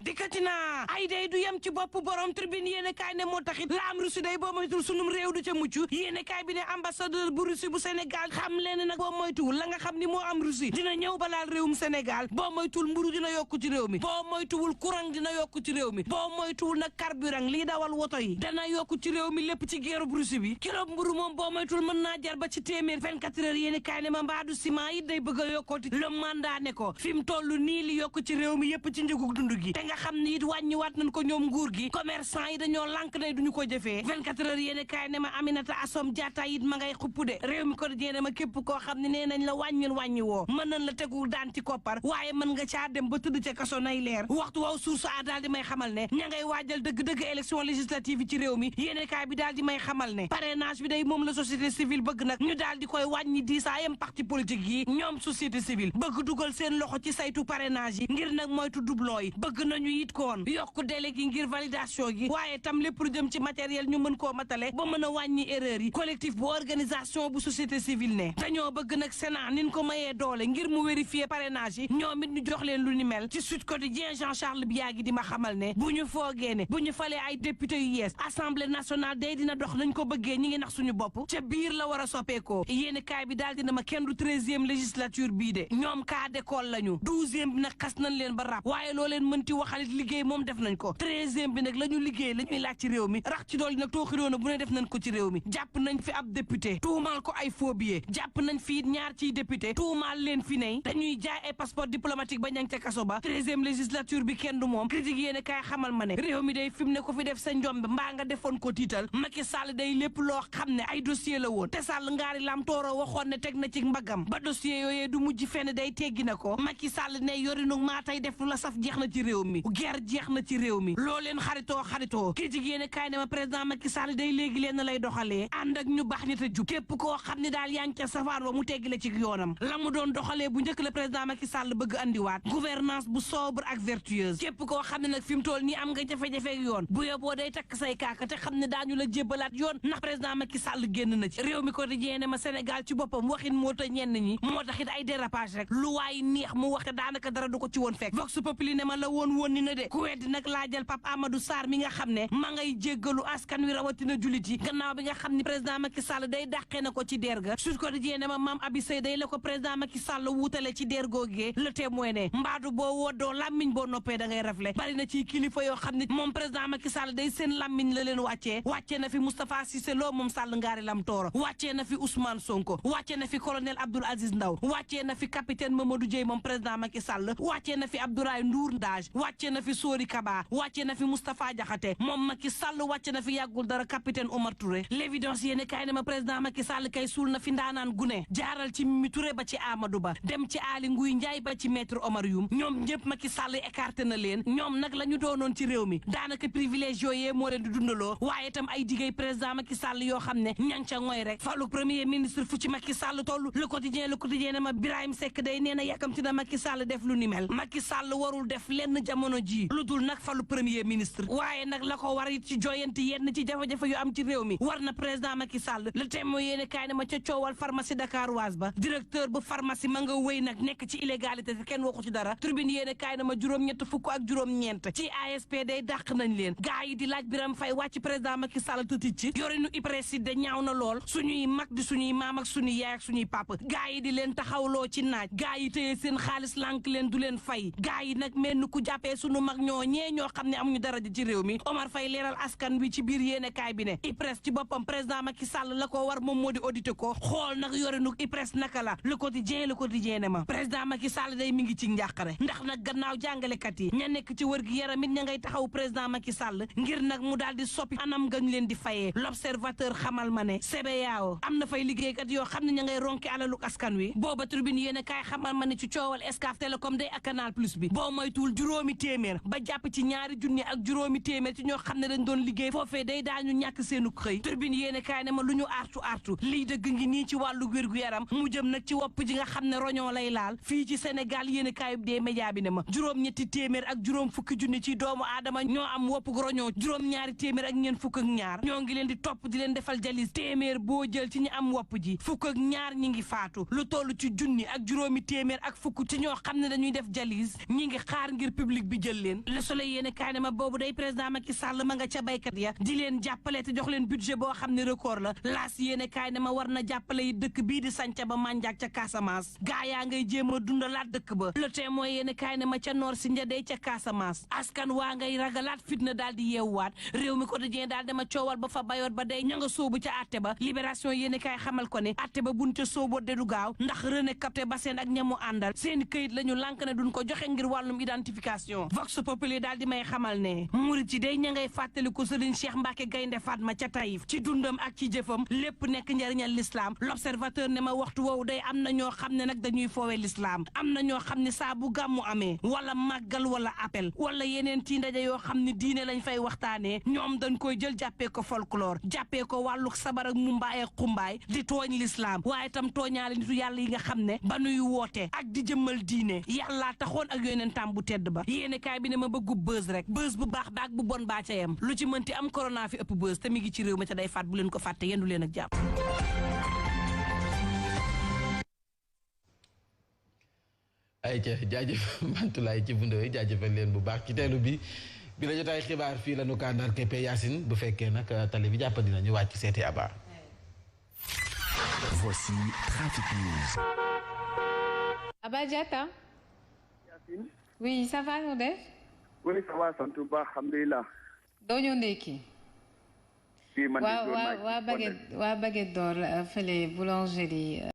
dikkati naa ay day du yem ci bopp borom tribune yéene kaay ne moo taxit la am Russie day boo moytul sunum réew du ca mucc yéene kaay bi ne ambassadeur bu Russie bu Sénégal xam leen nag boo moytuwul la nga xam ni moo am Russie dina ñëw balaal réewum Sénégal boo moytuwul mburu dina yokku ci réew mi boo moytuwul courant dina yokku ci réew mi boo moytuwul nag carburant lii dawal woto yi dana yokku ci réew mi lépp ci guerre bu Russie bi kilo mburu moom boo moytuwul mën naa jar ba ci téeméer 24 heures yéene kaay ne ma mbaadu ciment yi day bëgg a yokkooti le mandat ne ko fi mu toll nii li yokku ci réew mi yépp ci njëgu dund gi te nga xam ni it wàññiwaat nañ ko ñoom nguur gi commerçant yi dañoo lànk ne duñu ko jëfee 24 heures yéene kaay ne ma Aminata Assome Diatta it ma ngay xupp de réew mi ko di ma képp koo xam ne nee nañ la wàññil wàññi woo mën nañ la tegu daan ci koppar waaye mën nga caa dem ba tëdd ca kaso nay leer waxtu waaw source a daal di may xamal ne ña ngay waajal dëgg-dëgg élection législative yi ci réew mi yéene kaay bi daal di may xamal ne parrainage bi day moom la société civile bëgg nag ñu daal di koy wàññi diisaayam parti politique yi ñoom société civile bëgg dugal seen loxo ci saytu parrainage yi ngir nag moytu doublon yi bëgg nañu it koon yokk délai gi ngir validation gi waaye tam lépp lu jëm ci matériel ñu mën koo matale ba mën a wàññi erreur yi collectif bu organisation bu société civile ne dañoo bëgg nag Sénat nin ko mayee doole ngir mu vérifier parrainage yi ñoom it ñu jox leen lu ni mel ci Sud Quotidien Jean Charles Biagui di ma xamal ne bu ñu foogee ne bu ñu falee ay député yu yees assemblée nationale day dina dox nañ ko bëggee ñi ngi nax suñu bopp ca biir la war a soppeekoo yéeni kaay bi daal dina ma kenn du 13e législature bii de ñoom cas d'école lañu 12e bi nag xas nañ leen ba rab waaye loo leen mënti waxalit liggéey moom def nañ ko 13e bi nag la ñu liggéey la ñuy laaj ci réew mi rax ci dool nag tooxidoona bu ne def nañ ko ci réew mi jàpp nañ fi ab député tuumaal ko ay faux billets jàpp nañ fi ñaar ciy député tuumaal leen fi ne dañuy jaay ay passeport diplomatique ba ñang ca kaso ba 13e législature bi kenn du moom critique yéene kaay xamal ma ne réew mi day fi mu ne ko fi def sa njombe mbaa nga defoon ko tiital Macky Sall day lépp loo xam ne ay dossier la woon te Sall ngaari lam tooro waxoon ne teg na ci mbagam ba dossier yooyee du mujj fenn day teggi na ko Macky Sall ne yorinu maa tey def lu la saf jeex na ci réew mi guerre jeex na ci réew mi loo leen xaritoo critique yéene kaay ne ma président Macky Sall day léegi leen lay doxalee ànd ak ñu baax ñi te jub képp koo xam ne daal yaa ngi ca safaan wa mu teggi la ci yoonam la mu doon doxalee bu njëkk la président Macky Sall bëgg andiwaat gouvernance bu sobre ak vertueuse képp koo xam ne nag fi mu toll nii am nga jafe-jafe yoon bu yóbboo day takk say kaaka te xam ne daañu la jébbalaat yoon ndax président Macky Sall génn na ci réew mi ko di jeene ma Sénégal ci boppam waxin moo ta ñenn ñi moo taxit ay dérapage rek lu waay neex mu wax te daanaka dara du ko ci woon fekk vox populi ne ma la woon ni na de ku weddi nag laajal Pape Amadou Sarr mi nga xam ne ma ngay jéggalu askan wi rawatina julit yi gannaaw bi nga xam ne président Macky Sall day dàqee na ko ci der ga Sud Quotidien ne ma Mame Abi Seye day la ko président Macky Sall wuutale ci der googee Le Témoin ne mbaadu boo woddoo làmmiñ boo noppee da ngay rafle bari na ci kilifa yoo xam ne moom président Macky Sall day seen làmmiñ la leen wàccee na fi Moustapha Cissé Lo moom Sall ngaari lam tooro wàccee na fi Ousmane Sonko wàccee na fi colonel Abdoul Aziz Ndaw wàccee na fi capitaine Mamadou Dieye moom président Macky Sall wàccee na fi Abdoulaye Ndour Ndage wàccee na fi Sori Kaba wàccee na fi Moustapha Diakhaté moom Macky Sall wàcce na fi yàggul dara capitaine Omar Touré l'évidence yéene kaay ne ma président Macky Sall kay suul na fi ndaanaan gune jaaral ci Mimi Touré ba ci Amadou Ba dem ci Aly Ngouille Ndiaye ba ci maître Omar Youm ñoom ñëpp Macky Sall écarté na leen ñoom nag la ñu doonoon ci réew mi daanaka privilège yooyee moo leen di dundaloo waaye itam ay digéey président Macky Sall yoo xam ne ñang ca ngoy rek falu premier ministre fu ci Macky Sall toll le quotidien ne ma Birahim Seck day nee na yàkkamti na Macky Sall def lu ni mel Macky Sall warul def lenn jamono ji lu dul nag falu premier ministre waaye nag la ko war it ci joyanti yenn ci jafe-jafe yu am ci réew mi war na président Macky Sall le Témoin yéene kaay ne ma ca coowal pharmacie dakaroise ba directeur bu pharmacie ma nga wéy nag nekk ci illégalité te kenn waxu ci dara tribune yéene kaay ne ma juróom-ñett fukk ak juróom-ñeent ci ASP day dàq nañ leen gaa yi di laaj Birame Faye wàcc président Macky Sall tëtic ci yorinu IPRES de ñaaw na lool suñuy mag di suñuy maam ak suñuy yaay ak suñuy papa gaa yi di leen taxawloo ci naaj gaa yi téye seen xaalis lànk leen du leen fay gaa yi nag mel ni ku jàppee suñu mag ñoo xam ne amuñu daraja ci réew mi Omar Faye leeral askan wi ci biir yéene kaay bi ne IPRES ci boppam président Macky Sall la ko war moom moo di audité ko xool nag yorinu IPRES naka la le quotidien ne ma président Macky Sall day mi ngi ci njàqare ndax nag gannaaw jàngalekat yi ña nekk ci wër gi yaram it ña ngay taxaw président Macky Sall ngir nag mu daal di soppi anam gañ leen di fayee l'observateur xamal ma ne CBAO am na fay liggéeykat yoo xam ne ña ngay ronki alalu askan wi booba tribune yéen a kaay xamal ma ne ci coowal Excaf Télécom day ak Canal Plus bi boo moytuwul juróomi téeméer ba jàpp ci ñaari junni ak juróomi téeméer ci ñoo xam ne dañ doon liggéey foofee day daañu ñàkk seenu xëy tribune yéen a kaay ne ma lu ñu artu lii dëgg ngi nii ci wàllu wér-gu-yaram mu jëm nag ci wopp ji nga xam ne roñoo lay laal fii ci Sénégal yéen a kaayub dee média bi ne ma juróom-ñetti téeméer ak juróom fukki junni ci doomu aadama ñoo am wopp roñoo juróom-ñaari téeméer ak ñeent fukk ak ñaar ñoo ngi leen di topp di leen defal jalis téeméer boo jël ci ñi am wopp ji fukk ak ñaar ñi ngi faatu lu toll ci junni ak juróomi téeméer ak fukk ci ñoo xam ne dañuy def jalis ñi ngi xaar ngir public bi bi jël leen Le Soleil yéene kaay ne ma boobu day président Macky Sall ma nga ca baykat ya di leen jàppale te jox leen budget boo xam ne record la laas yéene kaay ne ma war na jàppale yi dëkk bii di Sanca ba Mandiack ca Casamance gaa yaa ngay jéem a dundalaat dëkk ba Le Témoin yéene kaay ne ma ca Nord si njadee ca Casamance askan waa ngay ragalaat fitna daal di yeewuwaat réew mi quotidien daal dama coowal ba fa bayoot ba day ña nga soobu ca atte ba Libération yéene kaay xamal ko ne atte ba buñ ca sooboo de du gaaw ndax René Capté Bassène ak ñamu àndal seeni këyit la ñu lànk ne duñ ko joxe ngir wàllum identification Vox Populi daal di may xamal ne murit yi day ña ngay fàttaliku Serigne Cheikh Mbacke Gaynde Fatma ca Taïf ci dundam ak ci jëfam lépp nekk njariñal l'islam L'Observateur ne ma waxtu woowu day am na ñoo xam ne nag dañuy foowe l'islam am na ñoo xam ne saa bu gàmmu amee wala màggal wala appel wala yeneen ci ndaje yoo xam ne diine lañ fay waxtaanee ñoom dañ koy jël jàppee ko folklore jàppee ko wàllu sabar ak mumbaay ak xumbaay di tooñ l'islam waaye tam tooñaale nitu yàlla yi nga xam ne ba nuy woote ak di jëmmal diine yàllaa taxoon ak yonentam bu tedd ba yéene kaay bi ne ma bëggu bës rek bës bu baax baak bu bon baa ca yem lu ci mënti am corona fi ëpp bës te mi ngi ci réew ma ca day faat bu leen ko fàtte yendu leen ak jàmm ay ca jaajëf Mantulaay ci bundooy jaajëfal leen bu baax ci teelu bi la jotaay xibaar fii la nu kàndar keppe Yacine bu fekkee nag tali bi jàpp dina ñu wàcc seeti Aba. Voici Trafic News. Aba Diatta. Yacine. Oui, ça va noo def. Oui, ça va sant bu baax alhamdulilah. doo ñëw ndekki. fii man waa baguette d'or fële boulangerie